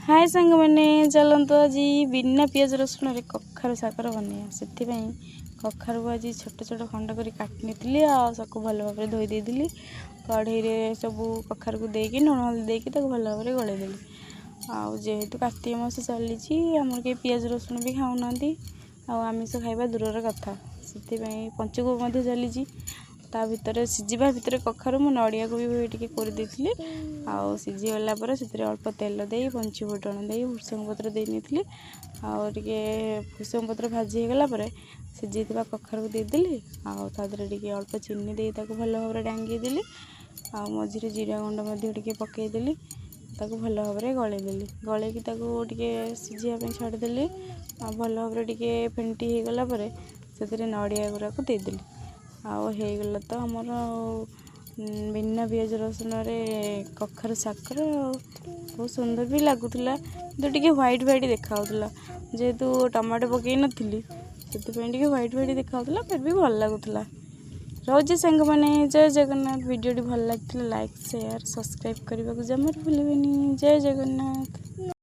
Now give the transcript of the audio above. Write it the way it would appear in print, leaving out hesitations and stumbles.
ହାଏ ସାଙ୍ଗମାନେ, ଚାଲନ୍ତୁ ଆଜି ବିନା ପିଆଜ ରସୁଣରେ କଖାରୁ ଶାଗର ବନେଇବା। ସେଥିପାଇଁ କଖାରୁକୁ ଆଜି ଛୋଟ ଛୋଟ ଖଣ୍ଡ କରି କାଟି ନେଇଥିଲି ଆଉ ତାକୁ ଭଲ ଭାବରେ ଧୋଇ ଦେଇଥିଲି। କଢ଼େଇରେ ସବୁ କଖାରୁକୁ ଦେଇକି ଲୁଣ ହଳଦୀ ଦେଇକି ତାକୁ ଭଲ ଭାବରେ ଗୋଳେଇ ଦେଲି। ଆଉ ଯେହେତୁ କାର୍ତ୍ତିକ ମାସ ଚାଲିଛି, ଆମର କେହି ପିଆଜ ରସୁଣ ବି ଖାଉନାହାନ୍ତି, ଆଉ ଆମିଷ ଖାଇବା ଦୂରର କଥା। ସେଥିପାଇଁ ପଞ୍ଚୁକ ମଧ୍ୟ ଚାଲିଛି। ତା ଭିତରେ ସିଝିବା ଭିତରେ କଖାରୁ ମୁଁ ନଡ଼ିଆକୁ ବି ଟିକେ କୋରି ଦେଇଥିଲି। ଆଉ ସିଝିଗଲା ପରେ ସେଥିରେ ଅଳ୍ପ ତେଲ ଦେଇ, ପଞ୍ଚୁ ଫୁଟଣ ଦେଇ, ଭୃସଙ୍ଗ ପତ୍ର ଦେଇ ନେଇଥିଲି। ଆଉ ଟିକେ ଭୃସଙ୍ଗ ପତ୍ର ଭାଜି ହେଇଗଲା ପରେ ସିଝେଇଥିବା କଖାରୁକୁ ଦେଇଦେଲି। ଆଉ ତା ଦେହରେ ଟିକେ ଅଳ୍ପ ଚିନି ଦେଇ ତାକୁ ଭଲ ଭାବରେ ଡାଙ୍ଗି ଦେଲି। ଆଉ ମଝିରେ ଜିରା ଗୁଣ୍ଡ ମଧ୍ୟ ଟିକେ ପକାଇଦେଲି। ତାକୁ ଭଲ ଭାବରେ ଗଳେଇଦେଲି। ଗଳେଇକି ତାକୁ ଟିକେ ସିଝିବା ପାଇଁ ଛାଡ଼ିଦେଲି। ଆଉ ଭଲ ଭାବରେ ଟିକେ ଫେଣ୍ଟି ହେଇଗଲା ପରେ ସେଥିରେ ନଡ଼ିଆ ଗୁଡ଼ାକୁ ଦେଇଦେଲି। ଆଉ ହେଇଗଲା ତ ଆମର ବିନା ପିଆଜ ରସୁଣରେ କଖାରୁ ଶାଗର। ଆଉ ବହୁତ ସୁନ୍ଦର ବି ଲାଗୁଥିଲା, କିନ୍ତୁ ଟିକେ ହ୍ୱାଇଟ୍ ହ୍ୱାଇଟ୍ ଦେଖାହେଉଥିଲା। ଯେହେତୁ ଟମାଟୋ ପକାଇ ନଥିଲି, ସେଥିପାଇଁ ଟିକେ ହ୍ୱାଇଟ୍ ହ୍ୱାଇଟ୍ ଦେଖାହେଉଥିଲା। ଫିର୍ ବି ଭଲ ଲାଗୁଥିଲା। ରହୁଛି ସାଙ୍ଗମାନେ, ଜୟ ଜଗନ୍ନାଥ। ଭିଡ଼ିଓଟି ଭଲ ଲାଗିଥିଲେ ଲାଇକ୍, ସେୟାର, ସବସ୍କ୍ରାଇବ୍ କରିବାକୁ ଜମାରୁ ଭୁଲିବେନି। ଜୟ ଜଗନ୍ନାଥ।